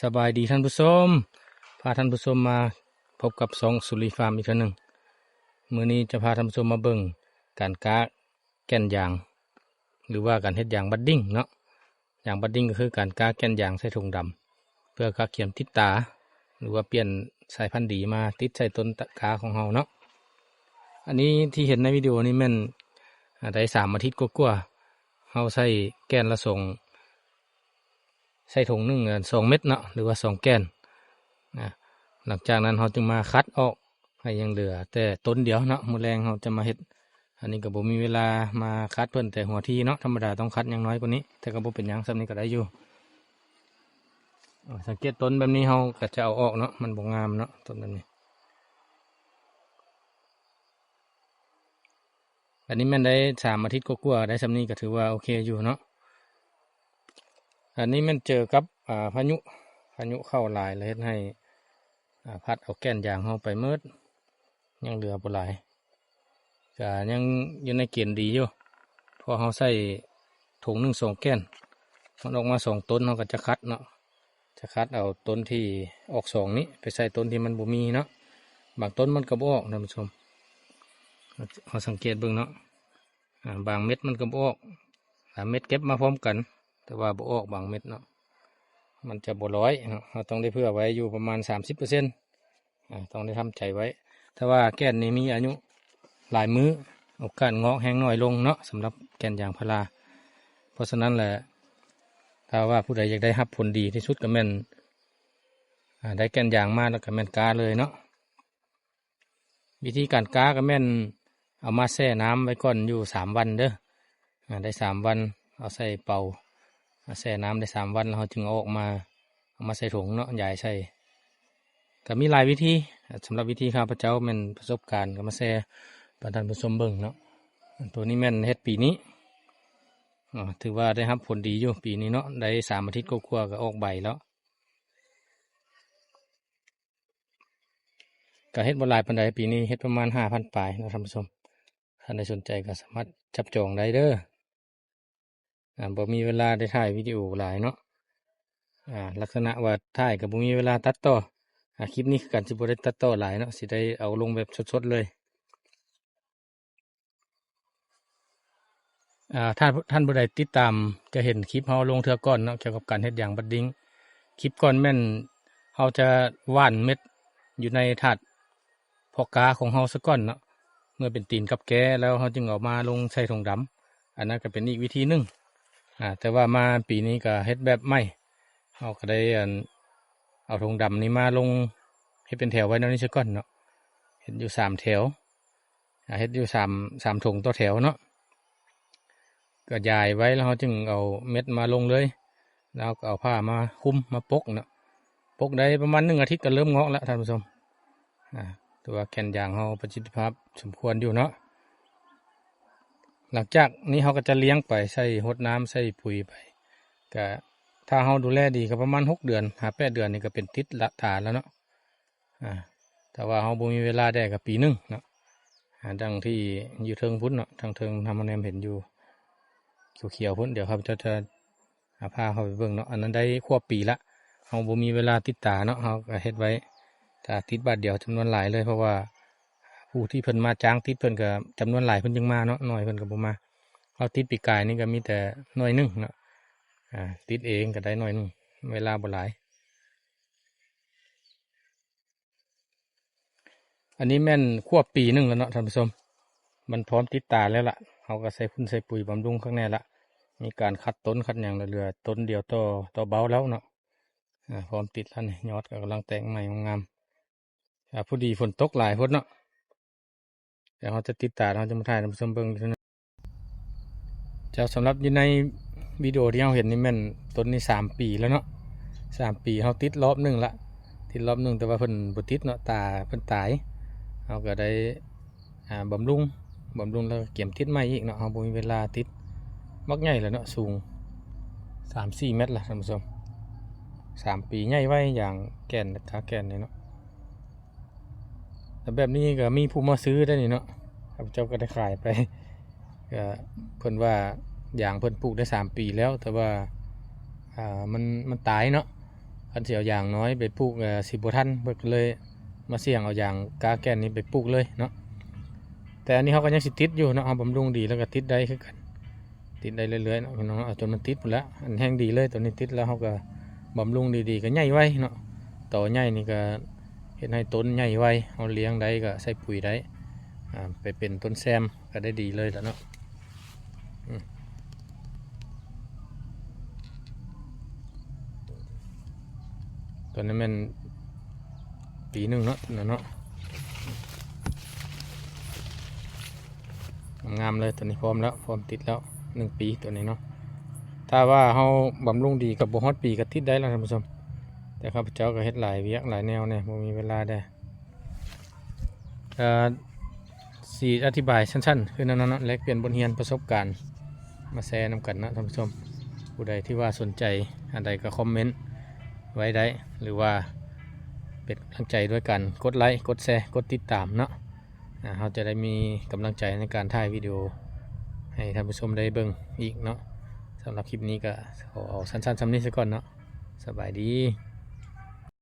ສະບາຍດີທ່ານຜູ້ຊົມ, ພາທ່ານຜູ້ຊົມມາພົບກັບຊ່ອງສຸລີຟາມອີກເທື່ອໜຶ່ງ. ມື້ນີ້ຈະພາທ່ານຜູ້ຊົມມາເບິ່ງການກ້າແກ່ນຢາງ ຫຼືວ່າການເຮັດຢາງບັດດິ້ງເນາະ. ຢາງບັດດິ້ງກໍຄືການກ້າແກ່ນຢາງໃສ່ຖົງດຳ ເພື່ອກະກຽມຕິດຕາ ຫຼືວ່າປ່ຽນສາຍພັນດີມາຕິດໃສ່ຕົ້ນກ້າຂອງເຮົາເນາະ. ອັນນີ້ທີ່ເຫັນໃນວິດີໂອນີ້ແມ່ນ ອາ ໄດ້ສາມອາທິດກວ່າໆ ເຮົາໃສ່ແກ່ນລະສອງ ໃສ່ຖົງໜຶ່ງ ອາ ສອງເມັດເນາະ ຫຼືວ່າສອງແກ່ນ. ອາ ຫຼັງຈາກນັ້ນເຮົາຈຶ່ງມາຄັດອອກ ໃຫ້ຍັງເຫຼືອແຕ່ຕົ້ນດຽວເນາະ. ມື້ແລງເຮົາຈະມາເຮັດ ອັນນີ້ກໍບໍ່ມີເວລາມາຄັດເພິ່ນແຕ່ຫົວທີເນາະ, ທຳມະດາຕ້ອງຄັດຢ່າງນ້ອຍກວ່ານີ້ ແຕ່ກໍບໍ່ເປັນຫຍັງ, ສ່ຳນີ້ກໍໄດ້ຢູ່. ອາ ສັງເກດຕົ້ນແບບນີ້ເຮົາກໍຈະເອົາອອກເນາະ, ມັນບໍ່ງາມເນາະ ຕົ້ນແບບນີ້. ອັນນີ້ແມ່ນໄດ້ສາມອາທິດກວ່າໆ ໄດ້ສ່ຳນີ້ກໍຖືວ່າໂອເຄຢູ່ເນາະ. ອັນນີ້ແມ່ນເຈີກັບ ອາ ພາຍຸ ພາຍຸເຂົ້າຫຼາຍ ແລ້ວເຮັດໃຫ້ ອາ ພັດເອົາແກ່ນຢາງເຮົາໄປໝົດ, ຍັງເຫຼືອບໍ່ຫຼາຍ, ກະຍັງຢູ່ໃນເກນດີຢູ່ ເພາະເຮົາໃສ່ຖົງໜຶ່ງສອງແກ່ນ, ມັນອອກມາສອງຕົ້ນ ເຮົາກໍຈະຄັດເນາະ. ຈະຄັດເອົາຕົ້ນທີ່ອອກສອງນີ້ໄປໃສ່ຕົ້ນທີ່ມັນບໍ່ມີເນາະ. ບາງຕົ້ນມັນກໍບໍ່ອອກທ່ານຜູ້ຊົມ, ເຮົາສັງເກດເບິ່ງເນາະ. ອາ ບາງເມັດມັນກໍບໍ່ອອກ, ບາງເມັດເກັບມາພ້ອມກັນ ແຕ່ວ່າບໍ່ອອກບາງເມັດເນາະ, ມັນຈະບໍ່ຮ້ອຍເນາະ. ເຮົາຕ້ອງໄດ້ເຜື່ອໄວ້ຢູ່ປະມານສາມສິບເປີເຊັນ ອາ ຕ້ອງໄດ້ທຳໃຈໄວ້. ແຕ່ວ່າແກ່ນນີ້ມີອາຍຸຫຼາຍມື້ ໂອກາດງອກແຮ່ງໜ້ອຍລົງເນາະ ສຳລັບແກ່ນຢາງພາລາ. ເພາະສະນັ້ນແຫຼະ ຖ້າວ່າຜູ້ໃດຢາກໄດ້ຮັບຜົນດີທີ່ສຸດກໍແມ່ນ ອາ ໄດ້ແກ່ນຢາງມາແລ້ວກໍແມ່ນກ້າເລີຍເນາະ. ວິທີການກ້າກໍແມ່ນເອົາມາແຊ່ນ້ຳໄວ້ກ່ອນຢູ່ສາມວັນເດີ. ອາ ໄດ້ສາມວັນ ເອົາໃສ່ເປົາ ອາ ແຊ່ນ້ຳໄດ້ສາມວັນ ແລ້ວເຮົາຈຶ່ງເອົາອອກມາ ເອົາມາໃສ່ຖົງເນາະ ຢາຍໃສ່. ກໍມີຫຼາຍວິທີ, ສຳລັບວິທີຂ້າພະເຈົ້າແມ່ນປະສົບການ ກໍມາແຊຣ໌ປະທ່ານຜູ້ຊົມເບິ່ງເນາະ. ໂຕນີ້ແມ່ນເຮັດປີນີ້ ອາ ຖືວ່າໄດ້ຮັບຜົນດີຢູ່ປີນີ້ເນາະ, ໄດ້ສາມອາທິດກວ່າໆ ກໍອອກໃບແລ້ວ. ກໍເຮັດບໍ່ຫຼາຍປານໃດ, ປີນີ້ເຮັດປະມານຫ້າພັນປາຍເນາະທ່ານຜູ້ຊົມ. ທ່ານໃດສົນໃຈກໍສາມາດຈັບຈອງໄດ້ເດີ. ອາ ບໍ່ມີເວລາໄດ້ຖ່າຍວິດີໂອຫຼາຍເນາະ, ອາ ລັກສະນະວ່າຖ່າຍກໍບໍ່ມີເວລາຕັດຕໍ່. ອາ ຄລິບນີ້ຄືກັນ ຊິບໍ່ໄດ້ຕັດຕໍ່ຫຼາຍເນາະ, ຊິໄດ້ເອົາລົງແບບສົດໆເລີຍ. ອາ ຖ້າທ່ານຜູ້ໃດຕິດຕາມຈະເຫັນຄລິບເຮົາລົງເທື່ອກ່ອນເນາະ ກ່ຽວກັບການເຮັດຢາງບັດດິ້ງ. ຄລິບກ່ອນແມ່ນເຮົາຈະຫວ່ານເມັດຢູ່ໃນຖາດເພາະກ້າຂອງເຮົາສາກ່ອນເນາະ, ເມື່ອເປັນຕີນກັບແກ້ແລ້ວເຮົາຈຶ່ງເອົາມາລົງໃສ່ຖົງດຳ. ອັນນັ້ນກໍເປັນອີກວິທີໜຶ່ງ. ອາ ແຕ່ວ່າມາປີນີ້ກໍເຮັດແບບໃໝ່, ເຮົາກໍໄດ້ ອັນ ເອົາຖົງດຳນີ້ມາລົງເຮັດເປັນແຖວໄວ້ແນວນີ້ສາກ່ອນເນາະ, ເຮັດຢູ່ສາມແຖວ. ອາ ເຮັດຢູ່ສາມ ສາມຖົງຕໍ່ແຖວເນາະ, ກໍຢາຍໄວ້ ແລ້ວເຮົາຈຶ່ງເອົາເມັດມາລົງເລີຍ, ແລ້ວກໍເອົາຜ້າມາຄຸມມາປົກເນາະ. ປົກໄດ້ປະມານໜຶ່ງອາທິດກໍເລີ່ມງອກແລ້ວທ່ານຜູ້ຊົມ. ອາ ຖືວ່າແກ່ນຢາງເຮົາປະສິດທິພາບສົມຄວນຢູ່ເນາະ. ຫຼັງຈາກນີ້ເຮົາກໍຈະລ້ຽງໄປ ໃສ່ ຫົດນ້ຳ ໃສ່ປຸຍໄປ, ກະຖ້າເຮົາດູແລດີກໍປະມານຫົກເດືອນຫາແປດເດືອນນີ້ກໍເປັນຕິດລະ ຕາແລ້ວເນາະ. ອາ ຖ້າວ່າເຮົາບໍ່ມີເວລາແດ່ກໍປີໜຶ່ງເນາະ. ອາ ດັ່ງທີ່ຢູ່ເທິງພຸ້ນເນາະ, ທາງເທິງເຮົາມາແນມເຫັນຢູ່ຂຽວໆພຸ້ນ, ດຽວຂ້າພະເຈົ້າຈະ ອາ ພາເຮົາໄປເບິ່ງເນາະ. ອັນນັ້ນໄດ້ຄວບປີລະ, ເຮົາບໍ່ມີເວລາຕິດຕາເນາະ, ເຮົາກໍເຮັດໄວ້ ຖ້າຕິດບາດດຽວຈຳນວນຫຼາຍເລີຍ, ເພາະວ່າຜູ້ທີ່ເພິ່ນມາຈ້າງຕິດເພິ່ນກໍຈຳນວນຫຼາຍເພິ່ນຈຶ່ງມາເນາະ, ໜ້ອຍເພິ່ນກໍບໍ່ມາ. ເຮົາຕິດປີກາຍນີ້ກໍມີແຕ່ໜ້ອຍໜຶ່ງເນາະ, ອາ ຕິດເອງກໍໄດ້ໜ້ອຍໜຶ່ງ, ເວລາບໍ່ຫຼາຍ. ອັນນີ້ແມ່ນຄວບປີໜຶ່ງແລ້ວເນາະທ່ານຜູ້ຊົມ, ມັນພ້ອມຕິດຕາແລ້ວລະ. ເຮົາກໍໃສ່ຝຸ່ນໃສ່ປຸຍບຳລຸງຄັກແນ່ລະ, ມີການຄັດຕົ້ນຄັດຫຍັງລະ, ເຫຼືອຕົ້ນດຽວຕໍ່ ຕໍ່ເບົາແລ້ວເນາະ. ອາ ພ້ອມຕິດແລ້ວນີ້, ຍອດກໍກຳລັງແຕກໃໝ່ງາມໆ. ອາ ພໍດີຝົນຕົກຫຼາຍໂພດເນາະ. ດຽວເຮົາຈະຕິດຕາ, ເຮົາຈະມາຖ່າຍໃຫ້ທ່ານຜູ້ຊົມເບິ່ງອີກເທື່ອໜຶ່ງ. ເຈົ້າ, ສຳລັບຢູ່ໃນວິດີໂອທີ່ເຮົາເຫັນນີ້ແມ່ນຕົ້ນນີ້ສາມປີແລ້ວເນາະ, ສາມປີເຮົາຕິດລອບໜຶ່ງລະ, ຕິດລອບໜຶ່ງ ແຕ່ວ່າເພິ່ນບໍ່ຕິດເນາະ, ຕາເພິ່ນຕາຍ. ເຮົາກໍໄດ້ ອາ ບຳລຸງ ບຳລຸງແລ້ວກໍກຽມຕິດໃໝ່ອີກເນາະ, ເຮົາບໍ່ມີເວລາຕິດ. ບັກໃຫຍ່ແລ້ວເນາະ, ສູງສາມສີ່ແມັດລະທ່ານຜູ້ຊົມ. ສາມປີໃຫຍ່ໄວ, ຢາງແກ່ນ ກາແກ່ນນີ້ເນາະ. ແລ້ວແບບນີ້ກໍມີຜູ້ມາຊື້ໄດ້ນີ້ເນາະ, ຂ້າພະເຈົ້າກໍໄດ້ຂາຍໄປ. ກໍເພິ່ນວ່າຢາງເພິ່ນປູກໄດ້ສາມປີແລ້ວ, ແຕ່ວ່າ ອາ ມັນ ມັນຕາຍເນາະ, ເ ຄັນຊິເອົາຢາງນ້ອຍໄປປູກ ເອີ່ ຊິບໍ່ທັນ ເພິ່ນກໍເລີຍມາສ່ຽງເອົາຢາງກ້າແກ່ນນີ້ໄປປູກເລີຍເນາະ. ແຕ່ອັນນີ້ເຮົາກໍຍັງຊິຕິດຢູ່ເນາະ ເຮົາບຳລຸງດີແລ້ວກໍຕິດໄດ້ຄືກັນ ຕິດໄດ້ເລື້ອຍໆເນາະ ພີ່ນ້ອງເນາະ ເອົາຈົນມັນຕິດພຸ້ນແຫຼະ. ອັນແຮ່ງດີເລີຍ ໂຕນີ້ຕິດແລ້ວເຮົາກໍບຳລຸງດີໆ ກໍໃຫຍ່ໄວເນາະ. ໂຕໃຫຍ່ນີ້ກໍເຮັດໃຫ້ຕົ້ນໃຫຍ່ໄວ ເຮົາລ້ຽງໄດ້ກໍໃສ່ປຸ໋ຍໄດ້ ອ່າ ໄປເປັນຕົ້ນແຊມກໍໄດ້ດີເລີຍລະເນາະ. ອືມ ຕົວນີ້ແມ່ນປີໜຶ່ງເນາະ ຕົວນັ້ນເນາະ ງາມໆເລີຍ. ຕົວນີ້ພ້ອມແລ້ວ ພ້ອມຕິດແລ້ວ ໜຶ່ງປີຕົວນີ້ເນາະ. ຖ້າວ່າເຮົາບຳລຸງດີກໍບໍ່ຮອດປີກໍຕິດໄດ້ແລ້ວທ່ານຜູ້ຊົມ ແຕ່ຂ້າພະເຈົ້າກໍເຮັດຫຼາຍວຽກຫຼາຍແນວແດ່ ບໍ່ມີເວລາແດ່. ກໍຊິອະທິບາຍສັ້ນໆຄືແນວນັ້ນເນາະ ແລກປ່ຽນບົດຮຽນປະສົບການມາແຊນຳກັນເນາະທ່ານຜູ້ຊົມ. ຜູ້ໃດທີ່ວ່າສົນໃຈອັນໃດກໍຄອມເມັນໄວ້ໄດ້ ຫຼືວ່າເປັນກຳລັງໃຈດ້ວຍການກົດໄລ ກົດແຊ ກົດຕິດຕາມເນາະ. ອ່າ ເຮົາຈະໄດ້ມີກຳລັງໃຈໃນການຖ່າຍວິດີໂອໃຫ້ທ່ານຜູ້ຊົມໄດ້ເບິ່ງອີກເນາະ. ສຳລັບຄລິບນີ້ກໍຂໍເອົາສັ້ນໆສ່ຳນີ້ຊະກ່ອນເນາະ. ສະບາຍດີ.